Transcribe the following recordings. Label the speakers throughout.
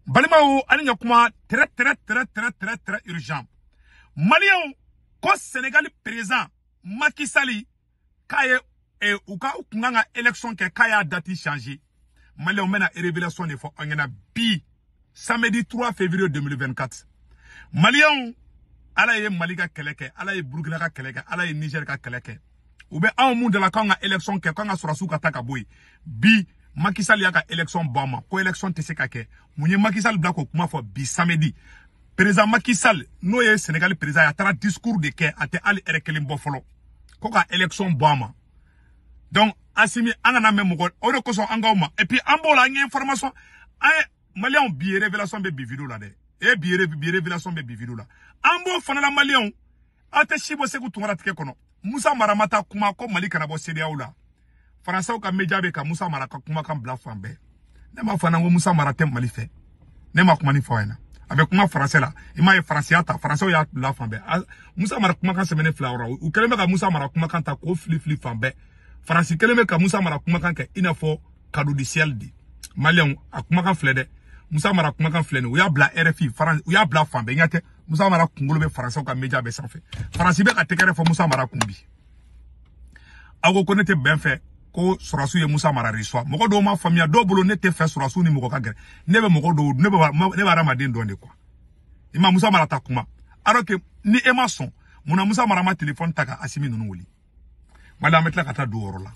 Speaker 1: Balimaw, ani ɲakuma, très très très très très très urgent. Maliyɛnw, ko Sénégal président Macky Sall k'a ye u ka u kun kan ka élection kɛ, k'a y'a date changer. Maliyɛnw, bɛna révélation de fɔ an ɲɛna bi, samedi 3 février 2024. Maliyɛnw, Ala ye Mali ka kɛlɛ kɛ, Ala ye Burukina ka kɛlɛ kɛ, Ala ye Niger ka kɛlɛ kɛ. U bɛ anw mun de la k'anw ka élection kɛ, k'an ka sɔrɔdasiw ka taa ka bɔ yen? Bi, Macky Sall y'a ka élection bɔ a ma, ko élection tɛ se ka kɛ. Mun ye Macky Sall bila k'o kuma fɔ bi samedi? Président Macky Sall, n'o ye Sénégal président ye, a taara discours de kɛ, a tɛ hali heure kelen bɔ fɔlɔ, ko ka élection bɔ a ma. Donc Assimi, an kana mɛn mɔgɔ o de kosɔn an k'aw ma. Et puis an b'o la, an ye information, an ye Maliyɛnw, bi révélation bɛ bi vidéo la dɛ. E bi révélation bɛ bi vidéo la. An b'o fana la, Maliyɛnw, aw tɛ si bɔ Segu Tunkara tigɛ kɔnɔ. Musa Mara ma taa kuma ko Mali kana bɔ CEDEAO la. Faransaw ka média bɛ ka Musa Mara ka kumakan bila fan bɛɛ. Ne m'a fɔ ko Musa Mara tɛ Mali fɛ. Ne ma kuma ni fɔ a ɲɛna. A bɛ kuma français la. I m'a ye, faransiya ta, faransaw y'a bila fan bɛɛ. Musa Mara kumakan sɛbɛnnen fila yɔrɔ. U kɛlen bɛ ka Musa Mara kumakan ta k'o fili fili fan bɛɛ. Faransi kɛlen bɛ ka Musa Mara kumakan kɛ i n'a fɔ cadeau du ciel de. Maliyɛnw, a kumakan filɛ dɛ. Musa Mara kumakan filɛ nin, u y'a bila RFI, Faransi, u y'a bila fan bɛɛ. Ɲɛ tɛ, Musa Mara kunkolo bɛ faransaw ka média bɛɛ sanfɛ. Faransi bɛ ka tɛgɛrɛ fɔ Musa Mara kun bi. Aw ko ko ne tɛ bɛn fɛ, ko sɔrɔsiw ye Musa Mara reçoit. Mɔgɔ dɔw ma faamuya, dɔw bolo ne tɛ fɛ sɔrɔsiw ni mɔgɔ ka gɛrɛ. Ne bɛ mɔgɔ dɔw, ne bɛ hadamaden dɔn de quoi. I ma Musa Mara ta kuma. Alors que ni e ma sɔn, munna Musa Mara ma téléphone ta ka Asimi ninnu wele? Mali, an bɛ tila ka taa don o yɔrɔ la.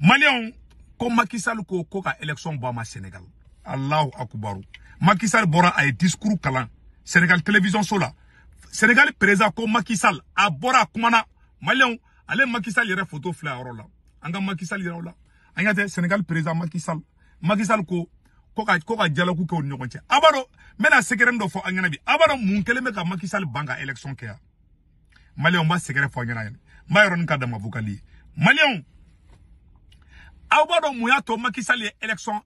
Speaker 1: Maliyɛnw, ko Macky Sall ko ka élection bɔ a ma Sénégal. Allahu akubaru. Macky Sall bɔra, a ye discours kalan Sénégal télévision so la. Sénégal président ko Macky Sall, a bɔra, a kumana. Maliyɛnw, ale Macky Sall yɛrɛ photo filɛ a yɔrɔ la. An ka Macky Sall yɛrɛ o la. An ka tɛ Sénégal président Macky Sall. Macky Sall ko ka dialogue kɛ u ni ɲɔgɔn cɛ. A b'a dɔn, n bɛna secret dɔ fɔ an ɲɛna bi. A b'a dɔn mun kɛlen bɛ ka Macky Sall ban ka élection kɛ yan? Maliyɛnw, n b'a secret fɔ an ɲɛna. N b'a yɔrɔnin ka dama vocal ye. Maliyɛnw, aw b'a dɔn mun y'a to Macky Sall ye élection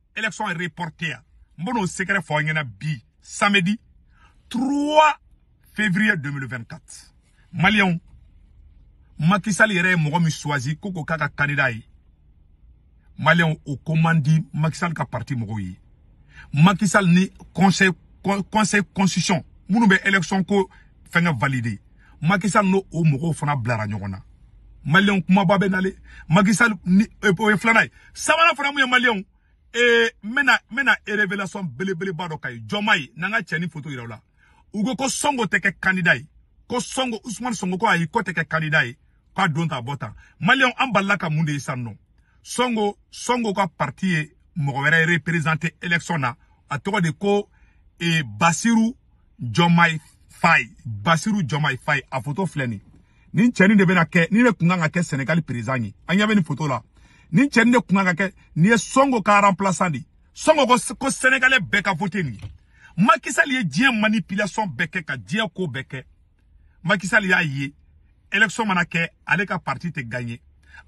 Speaker 1: reporté yan? N bɛn'o secret fɔ aw ɲɛna bi, samedi 3 février 2024. Maliyɛnw, Macky Sall yɛrɛ ye mɔgɔ min choisi ko k'a ka candidat ye, Maliyɛnw, o ko man di Macky Sall ka parti mɔgɔw ye. Macky Sall ni conseil constitution minnu bɛ élection ko fɛngɛ valider, Macky Sall n'o o mɔgɔw fana bilara ɲɔgɔn na. Maliyɛnw, kumaba bɛ nalen. Macky Sall ni o ye filanan ye. Sabanan fana mun ye, Maliyɛnw? N bɛna révélation belebeleba dɔ ka ye jɔnma ye n'an ka cɛ ni photo yira u la. U ko ko Sonko tɛ kɛ candidat ye, ko Sonko, Ousmane Sonko, ko ayi, ko tɛ kɛ candidat ye, k'a don ta bɔ tan. Maliyɛnw, an balila ka mun de ye sisan nɔ? Sonko ka parti ye mɔgɔ wɛrɛ représenté élection na, a tɔgɔ de ko Basiru Diomaye Faye. Basiru Diomaye Faye, a photo filɛ nin. Nin cɛnin de bɛna kɛ, nin de kun kan ka kɛ Sénégal président ye. An ɲɛ bɛ nin photo la. Nin cɛnin de kun kan ka kɛ, nin ye Sonko ka remplaçant de. Sonko ko Sénégalais bɛɛ ka voter nin ye. Macky Sall ye diɲɛ manipulation bɛɛ kɛ, ka diɲɛ ko bɛɛ kɛ. Macky Sall y'a ye, élection mana kɛ, ale ka parti tɛ gagner.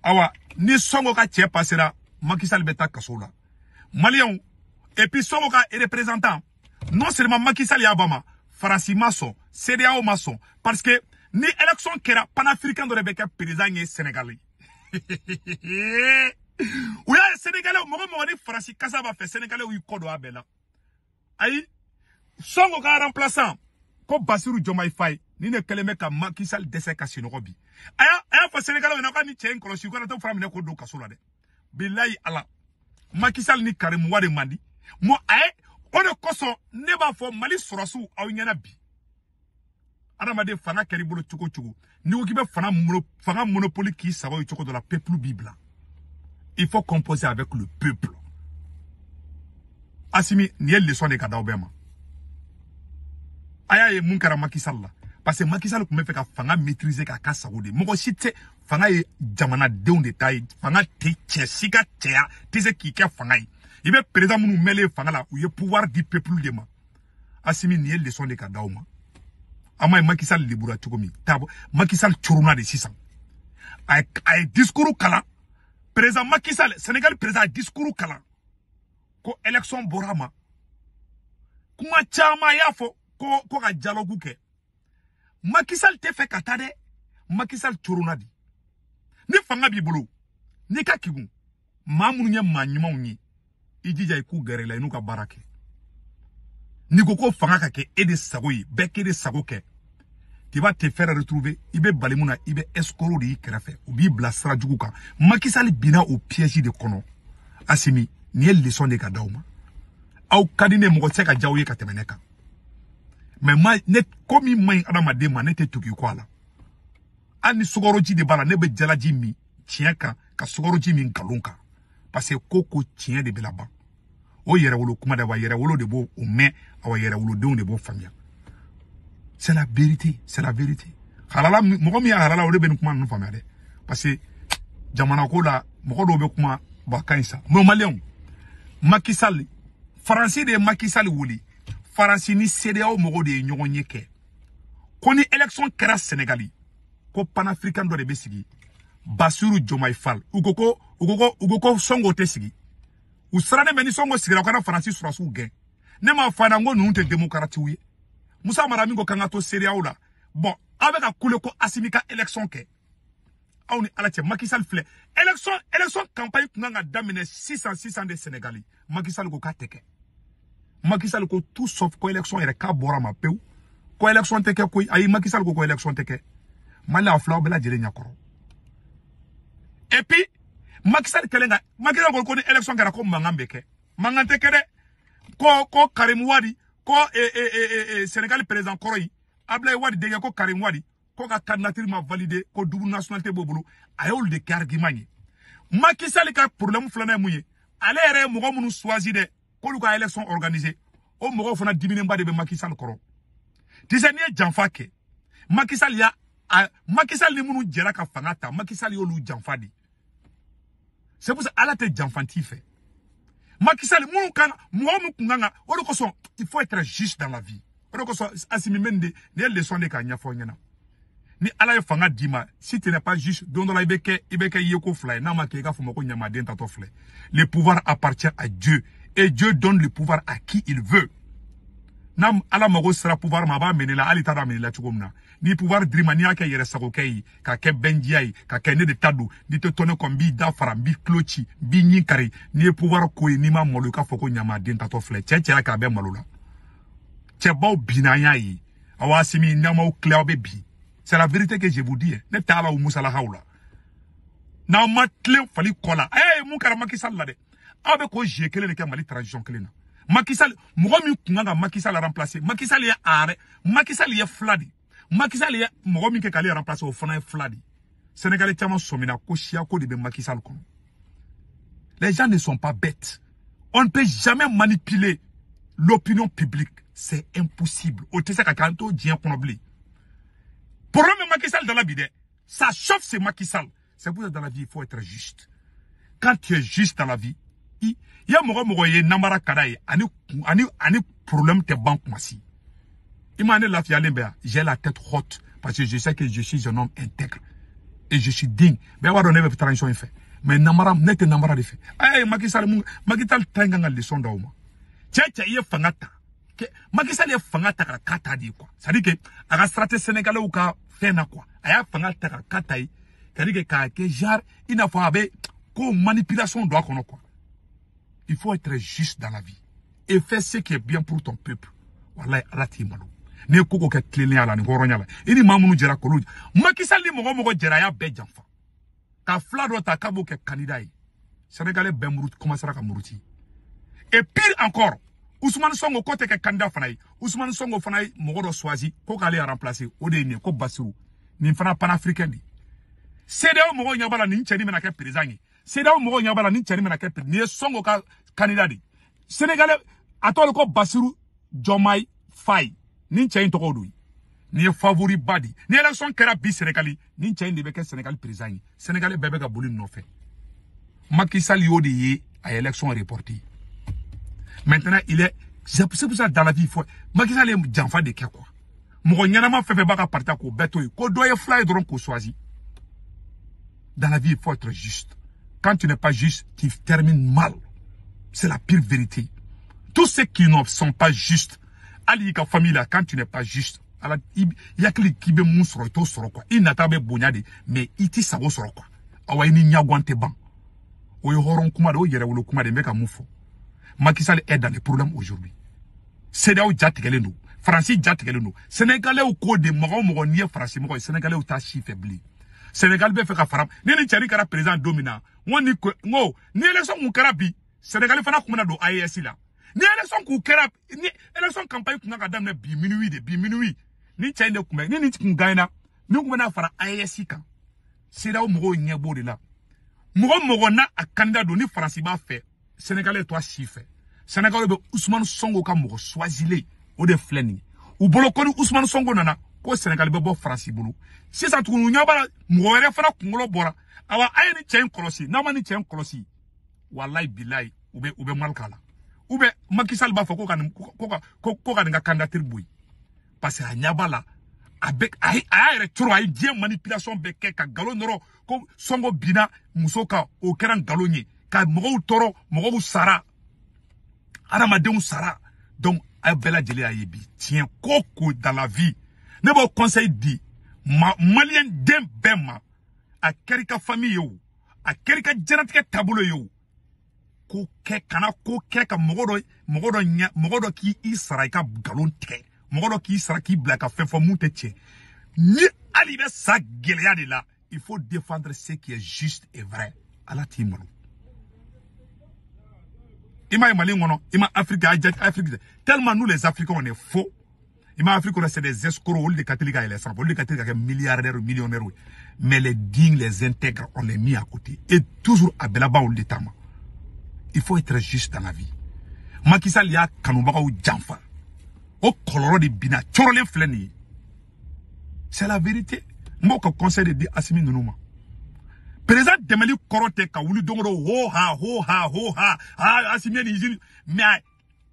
Speaker 1: Awa, ni Sonko ka cɛ passera, Macky Sall bɛ taa kaso la. Maliyɛnw, et puis Sonko ka représentant, non seulement Macky Sall y'a ba ma, Faransi ma sɔn, CEDEAO ma sɔn, parce que ni élection kɛra, panafricain dɔ de bɛ kɛ président ye Sénégal. U y'a ye, Sénégalais, mɔgɔ mɔgɔ ni Faransi kasa b'a fɛ, Sénégalais y'u kɔ don a bɛɛ la. Ayi, Sonko ka remplaçant ko Basiru Diomaye Faye, ni ne kɛlen bɛ ka Macky Sall dɛsɛ ka sunɔgɔ bi. A y'a fɔ Sénégalais ɲɛna k'a ni cɛ in kɔlɔsi, u kana taa fura minɛ k'o don kaso la dɛ. Bilayi Ala, Macky Sall ni Karim Wade man di mo. A ye o de kosɔn ne b'a fɔ Mali sɔrɔsiw aw ɲɛna bi: adamaden, fanga kɛr'i bolo cogo o cogo, n'i ko k'i bɛ fanga monopole k'i sago ye cogo dɔ la, peuple b'i bila. Il faut composer avec le peuple. Assimi, nin ye leçon de ka d'aw bɛɛ ma. A y'a ye mun kɛra Macky Sall la, parce que Macky Sall tun bɛ fɛ ka fanga maîtriser k'a ka sago de. Mɔgɔ si tɛ, fanga ye jamanadenw de ta ye. Fanga tɛ cɛ si ka cɛya tɛ se k'i kɛ fanga ye. I bɛ président minnu mɛnlen fanga la, u ye pouvoir di peuple de ma. Assimi, nin ye leçon de ka d'aw ma. An m'a ye Macky Sall lebura cogo min taabo. Macky Sall coronna de sisan. A ye discours kalan, président Macky Sall, Sénégal président, a ye discours kalan ko élection bɔra a ma. Kuma caman y'a fɔ ko ka dialogue kɛ. Macky Sall tɛ fɛ ka taa dɛ. Macky Sall coronna de. Ni fanga b'i bolo, n'i ka kigun, maa minnu ye maa ɲumanw ye, i jija i k'u gɛrɛ i la, i n'u ka baara kɛ. N'i ko ko fanga ka kɛ e de sago ye, bɛɛ k'e de sago kɛ, tu vas te faire retrouver. I bɛ bali mun na, i bɛ escroc de y'i kɛrɛfɛ, u b'i bila sira jugu kan. Macky Sall binna o piège de kɔnɔ. Assimi, nin ye leçon de ka d'aw ma. Aw ka di ne, mɔgɔ tɛ se ka diya aw ye ka tɛmɛ ne kan. Mais ma ne ko min man ɲi adamaden ma, ne tɛ tugu i kɔ a la. Hali ni sukaro ji de b'a la, ne bɛ jalaji min tiɲɛ kan ka sukaro ji min nkalon kan, parce que ko tiɲɛ de bɛ laban. O yɛrɛwolo kuma de wa, yɛrɛwolo de b'o o mɛn, awa yɛrɛwolodenw de b'o faamuya. C'est la vérité, c'est la vérité. Halala, mɔgɔ min y'a halala, o de bɛ nin kuma ninnu faamuya dɛ, parce que jamana ko la, mɔgɔ dɔw bɛ kuma ba ka ɲi sa. Mais maliyɛnw, Macky Sall, Faransi de ye Macky Sall wele. Faransi ni CEDEAO mɔgɔw de ye ɲɔgɔn ye kɛ ko ni élection kɛra Sénégali, ko panafricain dɔ de bɛ sigi, Bassirou Diomaye Faye. U ko Sonko tɛ sigi. U sirannen bɛ ni Sonko sigira, u kana Faransi sɔrɔdasiw gɛn. Ne m'a fɔ a ɲɛna n ko ninnu tɛ démocrates ye. Musa Mara min ko k'an ka to CEDEAO la, bon, aw bɛ ka kule ko Assimi ka élection kɛ. Aw ni Ala cɛ, Macky Sall filɛ, élection campagne kun kan ka daminɛ sisan sisan de Sénégali. Macky Sall ko k'a tɛ kɛ. Macky Sall ko tout sauf ko élection yɛrɛ, k'a bɔra ma pewu, ko élection tɛ kɛ koyi. Ayi, Macky Sall ko ko élection tɛ kɛ. Mali a filaw bɛɛ lajɛlen ɲɛkɔrɔ. Et puis Macky Sall kɛlen ka, Macky Sall ko ko ni élection kɛra, ko mankan bɛ kɛ. Mankan tɛ kɛ dɛ. Ko Karim Wade, ko Sénégal président kɔrɔ yi, Ablaye Wade denkɛ, ko Karim Wade ko ka candidature ma validé, ko double nationalité b'o bolo. A y'olu de kɛ argument ye. Macky Sall ka problème filanan ye mun ye? Ale yɛrɛ ye mɔgɔ minnu choisi dɛ, k'olu ka élection organiser, o mɔgɔw fana diminenba de bɛ Macky Sall kɔrɔ. Tu sais, n'i ye janfa kɛ, Macky Sall y'a a, Macky Sall ni minnu jɛra ka fanga ta, Macky Sall y'olu janfa de. C'est pour ça Ala tɛ janfanti fɛ. Macky Sall minnu kan, mɔgɔ min kun kan ka, o de kosɔn il faut être juste dans la vie. O de kosɔn Assimi bɛ nin de, nin ye leçon de k'a ɲɛfɔ ɲɛna. Ni Ala ye fanga d'i ma, si tu n'es pas juste, don dɔ la i bɛ kɛ yeko fila ye. N'a ma kɛ, i k'a fɔ ma ko ɲamaden tatɔ filɛ. Le pouvoir appartient à Dieu et Dieu donne le pouvoir à qui il veut. N'a Ala mago sera pouvoir ma, a b'a minɛ la, hali t'a dɔn a minɛ la cogo min na. Ni pouvoir dir'i ma, n'i y'a kɛ yɛrɛ sagokɛ ye, ka kɛ bɛnjiya ye, ka kɛ ne de ta don, n'i tɛ tɔn ne kɔ, n b'i da fara, n b'i tulo ci, n b'i ɲin kari. N'i ye pouvoir ko ye, n'i ma malo, i k'a fɔ ko ɲamaden tatɔ filɛ. Cɛ cɛ y'a kɛ, a bɛ malo la. Cɛbaw binna, an y'a ye. Awa Assimi, n'aw m'aw tile, aw bɛ bin. C'est la vérité que je vous dis. Ne tɛ ala o musalakaw la. N'aw ma tilen fali kɔ la, ee, mun kɛra Macky Sall la dɛ? Aw bɛ k'o jeu kelen de kɛ Mali transition kelen na. Macky Sall, mɔgɔ min kun kan ka Macky Sall remplacer, Macky Sall ye a yɛrɛ, Macky Sall ye fila de. Macky Sall ye mɔgɔ min kɛ k'ale remplacer, o fana ye fila de. Sénégalais caman sɔmina ko siyako de bɛ Macky Sall kɔnɔ. Les gens ne sont pas bêtes. On ne peut jamais manipuler l'opinion publique, c'est impossible. O tɛ se ka kɛ, an t'o diɲɛ kɔnɔ bilen. Problème bɛ Macky Sall da la bi dɛ. Ça chauffe, c'est Macky Sall. C'est pour ça, dans la vie, il faut être juste. Quand tu es juste dans la vie, i ye mɔgɔ mɔgɔ ye namara ka d'a ye, ani problème tɛ ban kuma si. I ma ne lafiyalen bɛ yan, j'ai la tête haute parce que je sais que je suis un homme intègre et je suis digne. Bɛɛ b'a dɔn ne bɛ transition in fɛ, mais namara, ne tɛ namara de fɛ. Ayi, Macky Sall, mun Macky Sall ta in kan ka leçon d'aw ma. Cɛ cɛ, i ye fanga ta, Macky Sall ye fanga ta ka ka ta de ye quoi. C'est à dire que a ka sira tɛ Sénégalais ka fɛn na quoi. A y'a fanga ta ka ka ta ye, c'est à dire que k'a kɛ genre i n'a fɔ a bɛ ko manipulation don a kɔnɔ quoi. Il faut être juste dans la vie et faire ce qui est bien pour ton peuple. Wallahi, Ala t'i malo n'i ye ko ko kɛ tilennenya la ni hɔrɔnya la. I ni maa minnu jɛra k'olu, Macky Sall ni mɔgɔ mɔgɔ jɛra, a y'a bɛɛ janfa ka fila dɔ ta k'a b'o kɛ candidat ye. Sénégalais bɛɛ muru commencera ka muruti. Et pire encore, Ousmane Sonko ko tɛ kɛ candidat fana ye. Ousmane Sonko fana ye mɔgɔ dɔ choisi ko k'ale remplacer, o de ye nin ye, ko Bassirou. Nin fana panafricain de. CEDEAO mɔgɔw ɲɛ b'a la nin cɛnin bɛna kɛ président ye. CEDEAO mɔgɔw ɲɛ b'a la nin cɛnin bɛna kɛ président. Nin ye Sonko ka candidat de. Sénégalais a tɔgɔ de ko Bassirou Diomaye Faye. Nin cɛ in tɔgɔ don. Nin ye favori ba de. Ni élection kɛra bi Sénégali, nin cɛ in de bɛ kɛ Sénégal président ye. Sénégalais bɛɛ bɛ ka boli nin nɔfɛ. Macky Sall y'o de ye, a ye élection reportée. Maintenant, il est, c'est pour ça, dans la vie, il faut, Macky Sall ye janfa de kɛ quoi. Mɔgɔ ɲɛnama fɛn fɛn b'a ka parti k'o bɛɛ to yen, ko dɔ ye fila ye dɔrɔn k'o choisi. Dans la vie, il faut être juste. Quand tu n'es pas juste, tu termines mal. C'est la pire vérité. Tous ceux qui ne sont pas justes, hali i ka famille la, quand tu n'es pas juste, ala i hakili k'i bɛ mun sɔrɔ, i t'o sɔrɔ quoi. I nata bɛ bonya de, mais i t'i sago sɔrɔ quoi. Awa, i ni ɲaguwan tɛ ban. O ye hɔrɔn kuma de, o ye yɛrɛwolo kuma de. N bɛ ka mun fɔ? Macky Sall est dans les problèmes aujourd'hui. CEDEAO ja tigɛlen don, Faransi ja tigɛlen don. Sénégalais ko de mɔgɔ o mɔgɔ n'i ye Faransi mɔgɔ ye, Sénégalais t'a si fɛ bilen. Sénégal bɛ fɛ ka fara ni cɛnin kɛra président don min na, n ko ni n ko ni élection kun kɛra bi, Sénégal fana kun bɛna don AES la. Ni élection kun kɛra, ni élection campagne kun kan ka daminɛ bi minuit de, bi minuit ni cɛ in de kun bɛ, ni nin kun gagnera, ni kun bɛna fara AES kan. CEDEAO mɔgɔw ɲɛ b'o de la. Mɔgɔ mɔgɔ n'a a candidat don ni Faransi b'a fɛ, Sénégalais to a si fɛ. Sénégalais bɛ Ousmane Sonko ka mɔgɔ choisilen o de filɛ nin ye. U bolo ko ni Ousmane Sonko nana ko Sénégal bɛ bɔ Faransi bolo. Sisan tuguni u ɲɛ b'a la mɔgɔ wɛrɛ fana kunkolo bɔra. Awa a ye ni cɛ in kɔlɔsi, n'a ma ni cɛ in kɔlɔsi, walayi bilayi u bɛ mal k'a la. Ou bien Macky Sall b'a fɔ ko ka nin ko ka nin ka candidature bɔ yen. Parce que a ɲɛ b'a la, a bɛ a y'a yɛrɛ coro, a ye diɲɛ manipulation bɛɛ kɛ ka nkalon nɔrɔ ko Sonko binna muso kan, o kɛra nkalon ye, ka mɔgɔw tɔɔrɔ, mɔgɔw sara, adamadenw sara. Donc a bɛɛ lajɛlen y'a ye bi tiɲɛ ko ko dans la vie. Ne b'o conseil di ma maliyɛn den bɛɛ ma, a kɛra i ka famille ye o, a kɛra i ka diɲɛlatigɛ taabolo ye o, ko kɛ kana ko kɛ ka mɔgɔ dɔ ɲɛ, mɔgɔ dɔ k'i sara i ka nkalon tigɛ, mɔgɔ dɔ k'i sara k'i bila ka fɛn fɔ mun tɛ tiɲɛ. Ni hali i bɛ sa gɛlɛya de la, il faut défendre ce qui est juste et vrai. Ala t'i malo. I m'a ye Mali kɔnɔ, i ma Afrique, Afrique tellement nous les Africains on est faux. I ma Afrique kɔnɔ, c'est des escrocs, olu de ka teli ka yɛlɛ sanfɛ, olu de ka teli ka kɛ milliardaires, millionnaires. Mais les dignes, les intègres, on les mis à côté et toujours a bɛɛ laban olu de ta ma. Il faut être juste dans la vie. Macky Sall y'a kanubagaw janfa, o kɔlɔlɔ de binna cɔrɔlen filɛ nin ye. C'est la vérité. N b'o ka conseil de di Assimi ninnu ma. Président dɛmɛli kɔrɔ tɛ ka wuli don o don ho ha ho ha ho ha ha Assimi ye nin usine, mais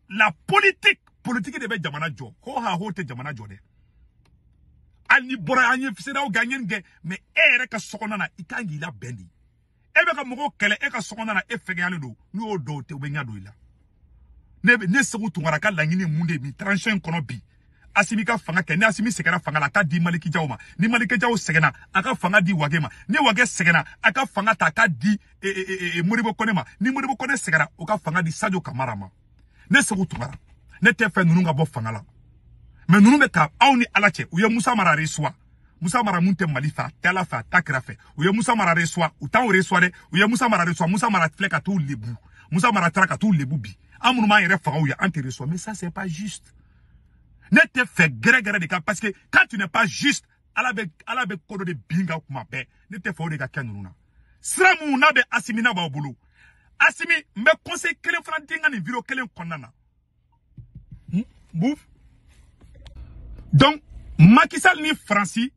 Speaker 1: la politique, politique de bɛ jamana jɔ. Ho ha ho tɛ jamana jɔ dɛ. Hali ni bɔra an ye CEDEAO kɛ, an ye nin kɛ, mais e yɛrɛ ka sokɔnɔna na i kan k'i labɛn de. E bɛ ka mɔgɔw kɛlɛ, e ka sokɔnɔna na e fɛgɛyalen don, n'u y'o dɔw tɛ u bɛ ɲɛ don i la. Ne Sékou Tounkara ka laɲini ye mun de ye bi transition in kɔnɔ bi? Assimi ka fanga kɛ, ni Assimi sɛgɛnna fanga la, a ka di Maliki Jaw ma. Ni Maliki Jaw sɛgɛnna, a ka fanga di Wage ma. Ni Wage sɛgɛnna, a ka fanga ta a ka di Modibo Kone ma. Ni Modibo Kone sɛgɛnna, o ka fanga di Sadio Kamara ma. Ne Sékou Tounkara, ne tɛ fɛ ninnu ka bɔ fanga la. Mais ninnu bɛ ka aw ni Ala cɛ, u ye Musa Mara reçoit. Musa Mara mun tɛ Mali fɛ, a tɛ Ala fɛ, a t'a kira fɛ. U ye Musa Mara reçoit, u t'anw reçoit dɛ. U ye Musa Mara reçoit, Musa Mara filɛ ka t'u lebu. Musa Mara taara ka t'u lebu bi. An minnu b'an yɛrɛ faga u ye, an tɛ reçoit. Mais ça c'est pas juste. Ne tɛ fɛ gɛrɛgɛrɛ de kan, parce que quand tu n'es pas juste, Ala bɛ ko dɔ de bin ka kuma bɛɛ. Ne tɛ fɛ o de ka kɛ ninnu na. Sira mun n'a bɛ Assimi n'a b'aw bolo. Assimi, n bɛ conseil kelen fana di n ka nin vidéo kelen kɔnɔna na. Bouf. Donc Macky Sall ni Faransi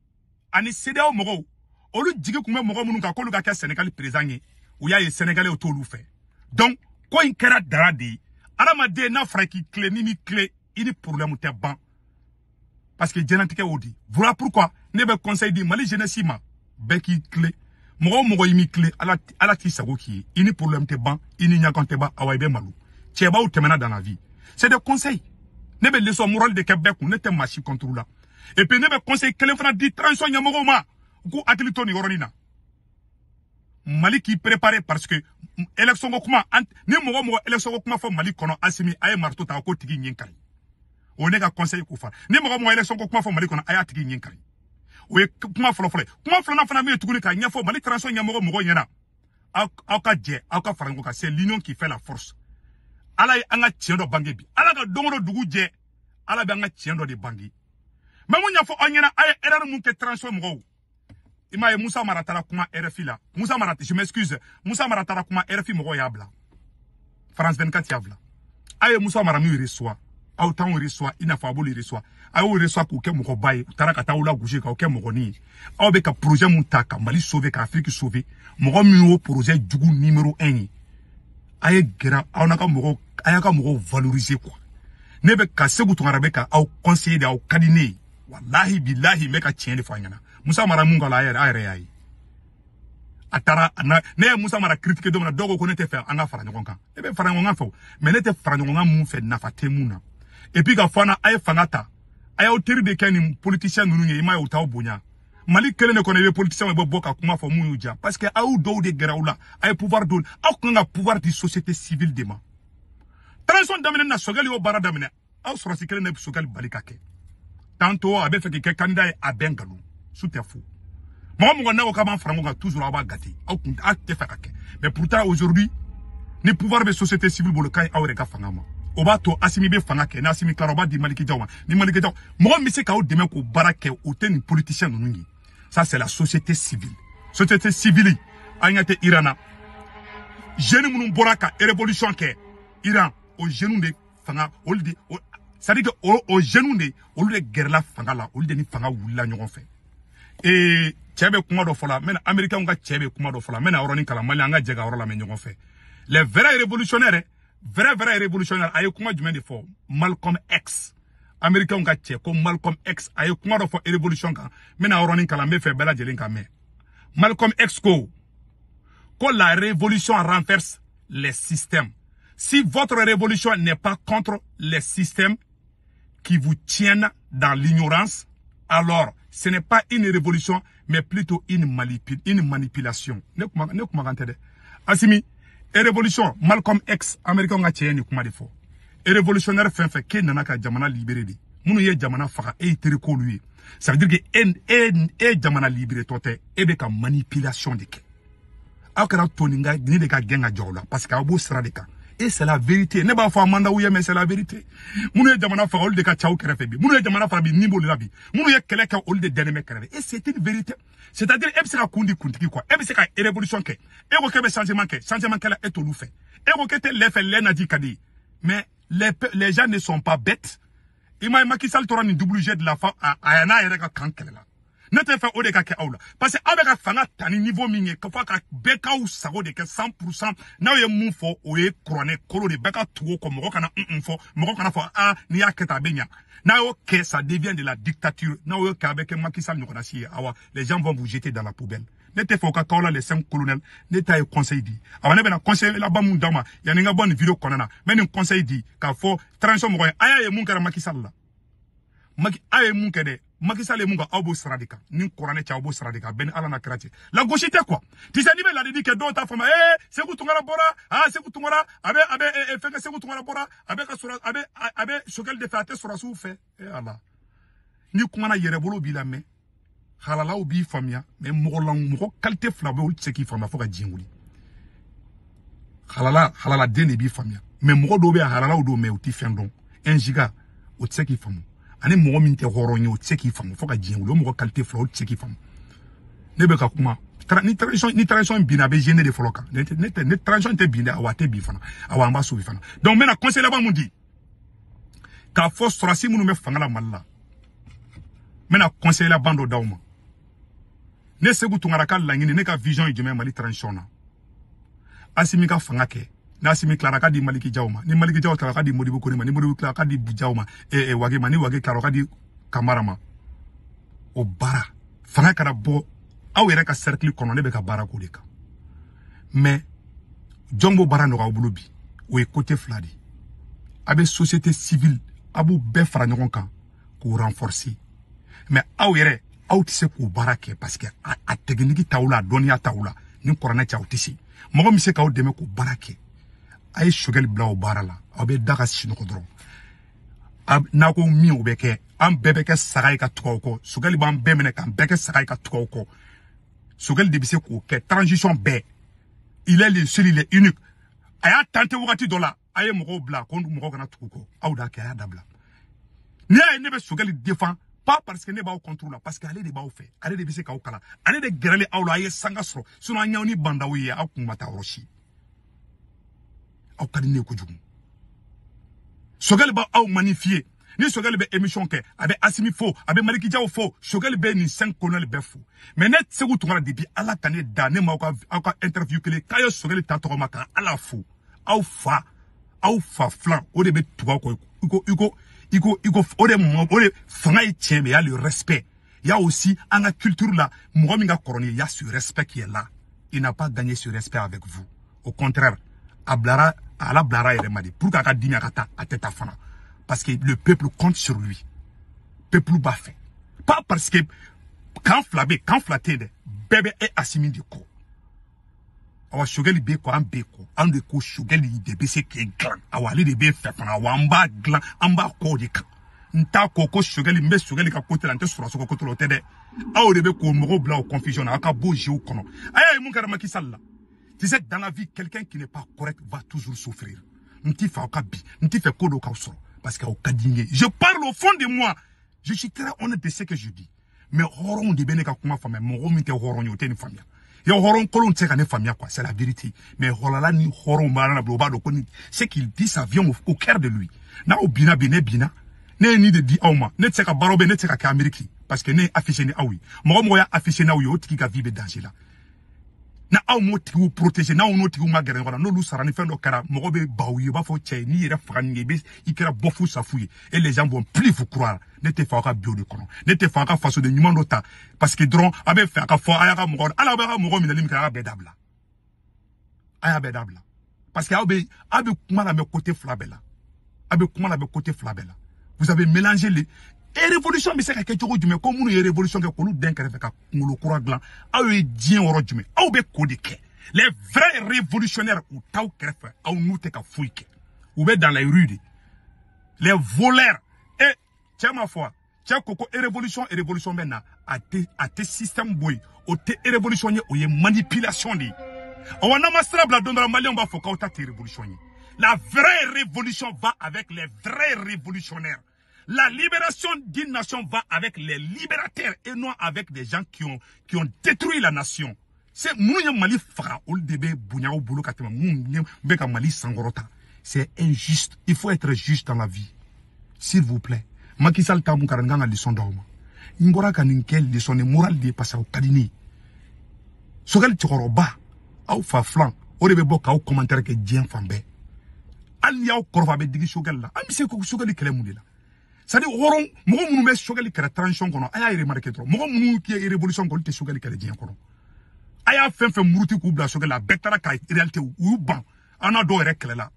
Speaker 1: ani CEDEAO mɔgɔw, olu jigi kun bɛ mɔgɔ minnu kan k'olu ka kɛ Sénégal président ye, u y'a ye Sénégalais t'olu fɛ. Donc ko in kɛra dara de ye. Adamaden n'a fɔra k'i tilen, n'i m'i tilen, i ni problème tɛ ban. Parce que diɲɛlatigɛ y'o de ye. Voilà pourquoi ne bɛ conseil di Mali jeunesse ma, bɛɛ k'i tilen. Mɔgɔ o mɔgɔ i m'i tilen, Ala t'i sago k'i ye. I ni problème tɛ ban, i ni ɲagan tɛ ban, awa i bɛ malo. Cɛbaw tɛmɛna dans la vie. C'est des conseils. Ne bɛ leçon morale de kɛ bɛɛ kun, ne tɛ maa si contre la. Et puis ne bɛ conseil kelen fana di transition ɲɛmɔgɔw ma, u k'u hakili to nin yɔrɔnin na. Mali k'i préparé, parce que élection ko kuma, ni mɔgɔ mɔgɔ élection ko kuma fɔ Mali kɔnɔ, Assimi a ye marteau ta ko tigi ɲin kari. O ne ka conseil ko fa. Ni mɔgɔ mɔgɔ élection ko kuma fɔ Mali kɔnɔ, a y'a tigi ɲin kari. O ye kuma fɔlɔ fɔlɔ ye. Kuma filanan fana min ye tuguni k'a ɲɛfɔ Mali transition ɲɛmɔgɔ mɔgɔw ɲɛna, aw ka jɛ, aw ka fara ɲɔgɔn kan. C'est l'union qui fait la force. Ala ye an ka tiɲɛ dɔ bange bi. Ala ka don o don dugu jɛ, Ala bɛ an ka tiɲɛ dɔ de bange. Mais mun ɲɛfɔ aw ɲɛna, a ye erreur mun kɛ transition mɔgɔw. I m'a ye Musa Mara taara kuma RFI la. Musa Mara, je m'excuse, Musa Mara taara kuma RFI mɔgɔw y'a bila. France 24 y'a bila. A ye Musa Mara min reçoit, aw t'anw reçoit i n'a fɔ a b'olu reçoit. A y'o reçoit k'u kɛ mɔgɔba ye, u taara ka taa aw lagosi k'aw kɛ mɔgɔnin ye. Aw bɛ ka projet mun ta ka Mali sauver, ka Afrique sauver, mɔgɔ min y'o projet jugu numéro 1 ye. A ye gɛrɛ aw n'a ka mɔgɔw, a y'a ka mɔgɔw valoriser quoi. Ne bɛ ka Sékou Tounkara bɛ ka aw conseiller de, aw ka di ne ye. Wallahi billahi n bɛ ka tiɲɛ de fɔ a ɲɛna. Musa Mara mun k'a la, a yɛrɛ y'a ye. A taara ne ye Musa Mara critiquer don min na, dɔw ko ne tɛ fɛ an ka fara ɲɔgɔn kan. Ne bɛ fara ɲɔgɔn kan fɛ, mais ne tɛ fara ɲɔgɔn kan mun fɛ, nafa tɛ mun na. Et puis ka fɔ an na, a ye fanga ta, a y'aw teri de kɛ nin politicien ninnu ye, i m'a ye u t'aw bonya. Mali kelen de kɔnɔ i bɛ politicien i bɛ bɔ ka kuma fɔ mun y'u diya, parce que aw dɔw de gɛrɛ aw la, a ye pouvoir d'olu, aw kan ka pouvoir di société civile de ma. Transition daminɛ na, Sogɛli y'o baara daminɛ. Aw sɔrɔsi kelen de bɛ Choguel bali ka kɛ. Tantôt a bɛ fɛ k'i kɛ candidat ye a bɛɛ nkalon. Su tɛ fo. Mɔgɔ mɔgɔ n'a ko k'a b'an fara ɲɔgɔn kan toujours aw b'a gâter. Aw kun aw tɛ fɛ ka kɛ. Mais pourtant aujourd'hui ni pouvoir bɛ société civile bolo k'a ye aw yɛrɛ ka fanga ma. O b'a to Assimi bɛ fanga kɛ, n'Assimi tilara o b'a di Maliki Diaw ma. Ni Maliki Diaw mɔgɔ min bɛ se k'aw dɛmɛ k'o baara kɛ o tɛ nin politicien ninnu ye. Ça c'est la société civile. Société civile an ɲɛ tɛ Iran na. Jeunes minnu bɔra ka révolution kɛ Iran, o jeunes de fanga olu de, c'est à dire que o jeunes de olu de gɛrɛla fanga la, olu de ni fanga wulila ɲɔgɔn fɛ. Ee cɛ bɛ kuma dɔ fɔ la, n bɛna américain ka cɛ bɛ kuma dɔ fɔ la, n bɛna yɔrɔnin kalan Mali an ka jɛ ka yɔrɔ lamɛn ɲɔgɔn fɛ. Les vrais révolutionnaires, vrai révolutionnaire, a ye kuma jumɛn de fɔ? Malcolm X, américain ka cɛ ko Malcolm X a ye kuma dɔ fɔ révolution kan, n bɛna yɔrɔnin kalan, n bɛ fɛ bɛɛ lajɛlen ka mɛn. Malcolm X ko la révolution renverse les systèmes. Si votre révolution n'est pas contre les systèmes qui vous tiennent dans l'ignorance, alors ce n'est pas une révolution, mais plutôt une manipulation. Ne kuma kan tɛ dɛ. Assimi, révolution, Malcolm X, américain ka cɛ ye nin kuma de fɔ. Révolutionnaire fɛn fɛn k'e nana ka jamana libérer de. Minnu ye jamana faga e y'i teri k'olu ye. Ça veut dire que e jamana libéré tɔ tɛ, e bɛ ka manipulation de kɛ. Aw kɛra to nin ka nin de ka gɛn ka jɔ aw la parce que aw b'o sira de kan. Et c'est la vérité. Ne b'a fɔ a man d'aw ye mais c'est la vérité. Minnu ye jamana faga olu de ka ca aw kɛrɛfɛ bi. Minnu ye jamana faga bi nin b'olu la bi. Minnu ye kɛlɛ kɛ olu de dɛnnen bɛ kɛrɛfɛ. Et c'est une vérité. C'est-à-dire e bɛ se ka kun di kuntigi quoi. E bɛ se ka révolution kɛ. E ko k'e bɛ changement kɛ. Changement kɛla e t'olu fɛ. E ko k'e tɛ lɛ fɛ lɛ naji ka di. Mais les gens ne sont pas bêtes. I m'a ye Macky Sall tora nin double jeu de la fa a n'a yɛrɛ ka kan kɛlɛ la. Ne tɛ fɛ o de ka kɛ aw la parce que aw bɛ ka fanga ta ni niveau min ye ka fɔ ka bɛɛ k'aw sago de kɛ 100%, n'aw ye mun fɔ o ye kuranɛ kolo de, bɛɛ ka tugu o kɔ, mɔgɔ kana un fɔ, mɔgɔ kana fɔ ah n'i y'a kɛ tan a bɛ ɲa. N'a y'o kɛ ça devient de la dictature. N'aw y'o kɛ a bɛ kɛ Macky Sall ɲɔgɔnna si ye. Awa les gens vont vous jeter dans la poubelle. Ne tɛ fɛ o ka k'aw la les 5 colonels. Ne ta ye conseil di. Awa ne bɛna conseil laban mun d'aw ma yanni n ka bɔ nin vidéo kɔnɔna na, n bɛ nin conseil di k'a fɔ transition mɔgɔ ye, a y'a ye mun kɛra Macky Sall la. Macky a ye mun kɛ dɛ, Macky Sall ye mun kɛ aw b'o sira de kan, ni kuranɛ cɛ aw b'o sira de kan, bɛɛ ni Ala n'a kira cɛ. Lagosi tɛ quoi. Tu sais n'i bɛ ladili kɛ dɔw t'a faamu, ee Sékou Tounkara bɔra, ah Sékou Tounkara a bɛ fɛnkɛ Sékou Tounkara bɔra, a bɛ ka sɔrɔ a bɛ Choguel de fɛ, a tɛ sɔrɔsiw fɛ. Eh Ala, n'i kumana yɛrɛbolo b'i la mɛn, halalaw b'i faamuya, mais mɔgɔ qualité fila bɛ olu tɛ se k'i faamuya fo ka diɲɛ wuli. Halaladen de b'i faamuya, mais mɔgɔ dɔw bɛ yen halalaw don mais u tɛ fɛn dɔn. 1 giga o tɛ se k'i faamu. Ani mɔgɔ min tɛ hɔrɔn ye o tɛ se k'i faamu fo ka diɲɛ wuli. O mɔgɔ qualité fila o tɛ se k'i faamu. Ne bɛ ka kuma ni transition binna a bɛ gêner de fɔlɔ kan. Ne transition tɛ bin dɛ, awa a tɛ bin fana, awa an b'a sauver fana. Donc n bɛna conseil laban mun di k'a fɔ sɔrɔsi minnu bɛ fanga la Mali la, n bɛna conseil laban dɔ d'aw ma. Ne Sékou Tounkara ka laɲini, ne ka vision ye jumɛn ye Mali transition na? Assimi ka fanga kɛ, n'Assimi tilara ka di Maliki Diaw ma, ni Maliki Diaw tilara ka di Modibo Kone ma, ni Modibo tilara ka di Diaw ma, Wage ma, ni Wage tilara ka di Kamara ma. O baara fanga kana bɔ aw yɛrɛ ka cercle kɔnɔ, ne bɛ ka baara k'o de kan. Mais jɔn b'o baara nɔgɔya aw bolo bi? O ye côté fila de ye. A bɛ société civile, a b'u bɛɛ fara ɲɔgɔn kan k'u renforcer. Mais aw yɛrɛ aw tɛ se k'o baara kɛ parce que a technique t'aw la, a dɔnniya t'aw la, ni kuranɛ cɛ aw tɛ se. Mɔgɔ min bɛ se k'aw dɛmɛ k'o baara kɛ, a ye Choguel bila o baara la, aw bɛ da ka sinɔgɔ dɔrɔn. N'a ko min o bɛ kɛ, an bɛɛ bɛ kɛ saga ye ka tugu aw kɔ. Choguel b'an bɛɛ minɛ k'an bɛɛ kɛ saga ye ka tugu aw kɔ. Choguel de bɛ se k'o kɛ transition bɛɛ. Il est le seul, il est unique. A y'a tenté wagati dɔ la, a ye mɔgɔw bila ko mɔgɔw kana tugu kɔ, aw d'a kɛ, a y'a dabila. N'i y'a ye ne bɛ Choguel défend, pas parce que ne b'aw contre la, parce que ale de b'aw fɛ, ale de bɛ se k'aw kalan, ale de gɛrɛlen aw la, a ye sanga sɔrɔ. Sinon an y'aw ni bandaw ye, aw kun ma taa yɔrɔ si. Aw ka di ne ye kojugu. Choguel b'aw magnifier. Ni Choguel bɛ émission kɛ, a bɛ Assimi fo, a bɛ Maliki Diaw fo, Choguel bɛ nin 5 colonels bɛɛ fo. Mais ne Sékou Tounkara depuis Ala ka ne da, ne m'aw ka interview kelen k'a ye Choguel ta tɔgɔ ma ka Ala fo. Aw fa filan o de bɛ tugu aw kɔ. I ko o de fanga ye tiɲɛ, mais il y a le respect. Il y a aussi an ka culture la, mɔgɔ min ka kɔrɔ ni ye, il y a ce respect qui est là. Il n'a pas gagné ce respect avec vous. Au contraire, a bilara ala bilara yɛrɛ ma de pour k'a ka dimi a ka taa, a tɛ taa fana. Parce que le peuple compte sur lui. Peuple b'a fɛ. Pas parce que kan fila bɛ, kan fila tɛ yen dɛ. Bɛɛ bɛ e Assimi de kɔ. Awa Choguel bɛ kɔ, an bɛ kɔ, an de ko Choguel de bɛ se k'e dilan. Awa ale de bɛ fɛ fana, awa an b'a dilan, an b'a kɔ o de kan. N t'a ko ko Choguel, n bɛ Choguel ka côté la, n tɛ sɔrɔsiw ka côté la, o tɛ dɛ. Aw de bɛ k'o mɔgɔw bila o confusion na, aw ka bɔ jeu kɔnɔ. A y'a ye mun kɛra Macky Sall la. Tu sais, dans la vie, quelqu'un qui n'est pas correct va toujours souffrir. N t'i fɛ aw ka bi, n t'i fɛ ko dɔ k'aw sɔrɔ parce que aw ka di n ye. Je parle au fond de moi. Je suis très honnête de ce que je dis. Mais hɔrɔnw de bɛ ne ka kuma faamuya, mɔgɔ min tɛ hɔrɔn ye o tɛ nin faamuya. Ya hɔrɔn kolon tɛ se ka ne faamuya quoi, c'est la vérité. Mais hɔrɔnla ni hɔrɔn b'a la o b'a dɔn ko ni ce qu'il dit, ça vient au cœur de lui. N'aw binna bi, ne binna. Ne ye nin de di aw ma. Ne tɛ se ka baaraw bɛ, ne tɛ se ka kɛ Amérique parce que ne ye affiché ni aw ye. Mɔgɔ mɔgɔ y'a affiché n'aw ye, o tigi ka vie bɛ danger la. Na aw m'o tigiw protéger, n'aw n'o tigiw ma gɛrɛ ɲɔgɔn na, n'olu sara ni fɛn dɔ kɛra, mɔgɔ bɛ baw ye, u b'a fɔ cɛ n'i yɛrɛ faga nin ye, i bɛ i kɛra bɔfu safu ye, et les gens vont plus vous croire. Ne tɛ fɛ aw ka bi o de kɔnɔ. Ne tɛ fɛ aw ka fasoden ɲuman dɔ ta parce que dɔrɔn a bɛ fɛ a ka fɔ a y'a ka mɔgɔ, hali aw b'a ka mɔgɔ minɛli min kɛ, a y'a bɛɛ dabila. A y'a bɛɛ dabila. Parce que aw bɛ kuma lamɛn côté fila bɛɛ la. Aw bɛ kuma lamɛn côté fila bɛɛ la. Vous avez mélangé les et révolution bɛ se ka kɛ cogo jumɛn ko minnu ye révolution kɛ k'olu den kɛrɛfɛ ka kunkolo kura dilan, aw ye diɲɛ yɔrɔ jumɛn, aw bɛ k'o de kɛ. Les vrais révolutionnaires u t'aw kɛrɛfɛ, aw n'u tɛ ka foyi kɛ, u bɛ dans les rues de. Les voleurs et cɛ ma fɔ, cɛ ko ko révolution, révolution bɛ na, a tɛ système bɔ yen, o tɛ révolution ye, o ye manipulation de ye. Awa n'an ma sira bila don dɔ la, maliyɛnw b'a fɔ k'aw ta tɛ révolution ye. La vraie révolution va avec les vrais révolutionnaires. La libération d'une nation va avec les libérateurs et non avec des gens qui ont détruit la nation. C'est minnu ye Mali faga, olu de bɛ bonya aw bolo ka tɛmɛ minnu bɛ ka Mali sankɔrɔta. C'est injuste. Il faut être juste dans la vie. S'il vous plaît. Macky Sall ta mun kɛra, n kan ka leçon d'aw ma. N bɔra ka nin kɛ leçon de morale de ye parce que aw ka di ne ye. Choguel cɛkɔrɔba, aw fa filan, o de bɛ bɔ k'aw commentaire kɛ diɲɛ fan bɛɛ. Hali n'i y'aw kɔrɔfɔ, a bɛ digi Choguel la. An bɛ se ko Choguel kɛlɛ mun de la? C'est à dire hɔrɔn mɔgɔ minnu bɛ Choguel kɛlɛ transition kɔnɔ, a y'a remarqué dɔrɔn, mɔgɔ minnu ye révolution kɛ, olu tɛ Choguel kɛlɛ diɲɛ kɔnɔ. A y'a fɛn fɛn muruti k'u bila Choguel la, a bɛɛ taara ka réalité u y'u ban. An n'a dɔw yɛrɛ kɛlɛ la.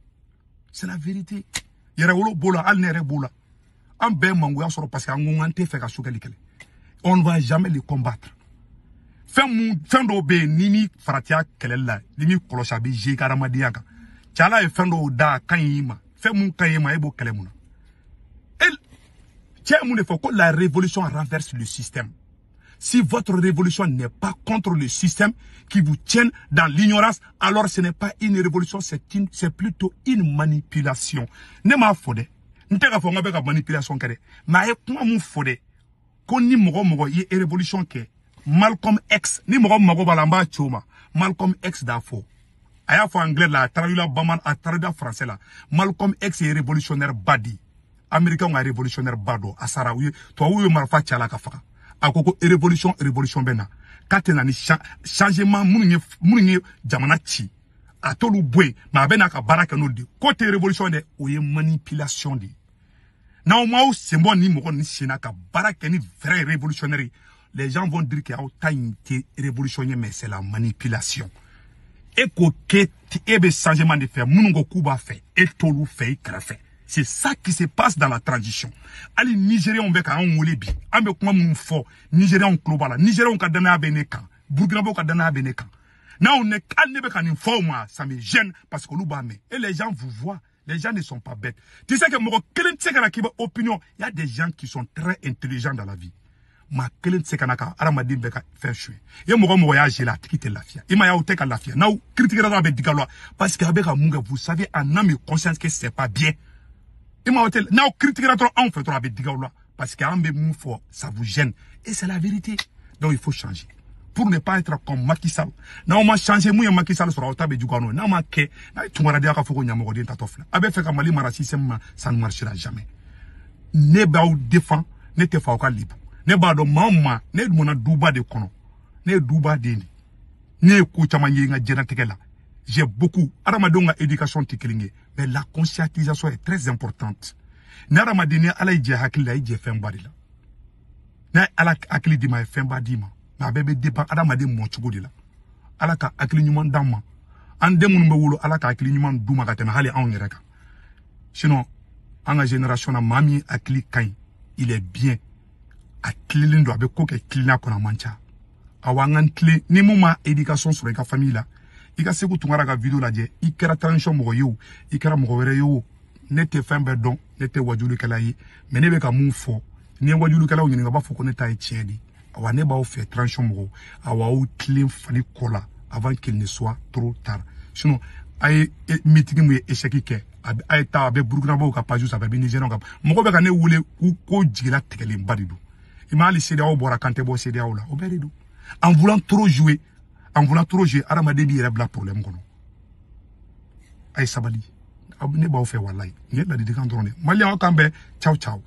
Speaker 1: C'est la vérité. Yɛrɛwolo b'o la, hali ne yɛrɛ b'o la. An bɛɛ mangoya sɔrɔ parce que an ko k'an tɛ fɛ ka Choguel kɛlɛ. On ne va jamais les combattre. Fɛn mun, fɛn dɔw bɛ yen, ni mi faratiya kɛlɛli la, ni mi kɔlɔsi, a bɛ jouer i ka adamadenya kan. Cɛ ala ye fɛn dɔw da a ka ɲi i ma, fɛn mun ka ɲi i ma, e b'o kɛlɛ mun na? E cɛ mun de fɔ ko la révolution renverse le système. Si votre révolution n'est pas contre le système qui vous tient dans l'ignorance, alors ce n'est pas une révolution, c'est plutôt une manipulation. Ne m'a fɔ dɛ, n tɛ k'a fɔ n ka bɛ ka manipulation kɛ dɛ, mais a ye kuma mun fɔ dɛ, ko ni mɔgɔ mɔgɔ i ye révolution kɛ, Malcolm X, ni mɔgɔ mago b'a la, n b'a ci o ma. Malcolm X d'a fɔ, a y'a fɔ anglais la, a traduit la bamanan, a traduit la français la. Malcolm X ye révolutionnaire ba de ye, américain ka révolutionnaire ba dɔ. A sara, u ye tubabuw ye marifa ci a la ka faga. A ko ko révolution, révolution bɛ na, k'a tɛ na ni changement minnu ye jamana ci, a t'olu bɔ yen, mais a bɛ n'a ka baara kɛ n'olu de ye. K'o tɛ révolution dɛ, o ye manipulation de ye. N'aw m'aw sen bɔ ni mɔgɔ ni sen na ka baara kɛ ni vrai révolutionnaire ye, les gens vont dire que aw ta in tɛ révolution ye, mais c'est la manipulation. E ko k'e e bɛ changement de fɛ, minnu ko k'u b'a fɛ, e t'olu fɛ i kɛrɛfɛ. C'est ça qui se passe dans la transition. Hali Nigériens bɛ k'an wele bi, an bɛ kuma minnu fɔ, Nigériens tulo b'a la. Nigériens ka danaya bɛ ne kan, Burkinabɔw ka danaya bɛ ne kan. N'aw ne, hali ne bɛ ka nin fɔ aw ma, ça me gêne parce que olu b'a mɛn. Et les gens vous voient. Les gens ne sont pas bêtes. Tu sais que mɔgɔ kelen tɛ se ka na k'i bɛ opinion. Il y a des gens qui sont très intelligents dans la vie. Maa kelen tɛ se ka na ka hadamaden bɛɛ ka fɛn suɲɛ. I ye mɔgɔ mɔgɔ y'a gérer, a tigi tɛ lafiya. I ma ye, aw tɛ ka lafiya. N'aw critiquera dɔrɔn, a bɛ digi aw la parce que a bɛ ka mun kɛ, vous savez en âme et conscience que c'est pas bien. I ma ye, aw tɛ, n'aw critiquera dɔrɔn anw fɛ dɔrɔn, a bɛ digi aw la parce que an bɛ mun fɔ, ça vous gêne et c'est la vérité. Donc il faut changer pour ne pas être comme Macky Sall. N'aw ma changer, mun ye Macky Sall sɔrɔ, aw ta bɛ juguya n'o ye. N'a ma kɛ, n'a ye tunkaradenya ka fɔ ko ɲamɔgɔden tatɔ filɛ, a bɛ fɛ ka Mali mara système ma, ça ne marchera jamais. Ne b'aw défend, ne tɛ fɛ aw ka lebu. Ne b'a dɔn maa o maa, ne mɔnna duba de kɔnɔ, ne ye duba den de, ne ye ko caman ye n ka diɲɛlatigɛ la. J'ai beaucoup, adamadenw ka éducation tɛ kelen ye, mais la conscientisation est très importante. Ni adamaden ni Ala y'i jɛ hakili la, i jɛ fɛnba de la. N'a ye Ala hakili d'i ma, a ye fɛnba d'i ma, mais a bɛɛ bɛ dépend adamaden mɔ cogo de la. Ala ka hakili ɲuman d'an ma, an den minnu bɛ wolo, Ala ka hakili ɲuman d'u ma ka tɛmɛ hali anw yɛrɛ kan. Sinon an ka génération na, maa min hakili ka ɲi, il est bien, a tilelen don, a bɛ ko kɛ tilennenya kɔnɔ, a man ca. Awa an k'an tilen. Ni mun ma éducation sɔrɔ i ka famille la, I ka Sekou Tounkara ka vidéo lajɛ. I kɛra transition mɔgɔ ye o, i kɛra mɔgɔ wɛrɛ ye o, ne tɛ fɛn bɛɛ dɔn, ne tɛ wajulikɛla ye, mais ne bɛ ka mun fɔ, ni ye wajulikɛlaw ɲininka, u b'a fɔ ko ne ta ye tiɲɛ de. Awa, ne b'aw fɛ, transition mɔgɔw, awa, aw tilen fali kɔ la avant qu'il ne soit trop tard. Sinon a ye meeting mun ye échec kɛ, a ye taa, a bɛ Burukinabew ka page sanfɛ, a bɛ Nigériens ka. Mɔgɔ bɛ ka ne wele k'u ko jigila tigɛlenba de don. I ma hali CEDEAO bɔra kan tɛ bɔ CEDEAO la, o bɛɛ de don. En voulant trop jouer, en voulant trop jouer, hadamaden b'i yɛrɛ bila problème kɔnɔ. A ye sabali, ne b'aw fɛ, walayi, nin ye ladilikan dɔrɔn de. Maliyɛnw, aw k'an bɛn. Ciao ciao.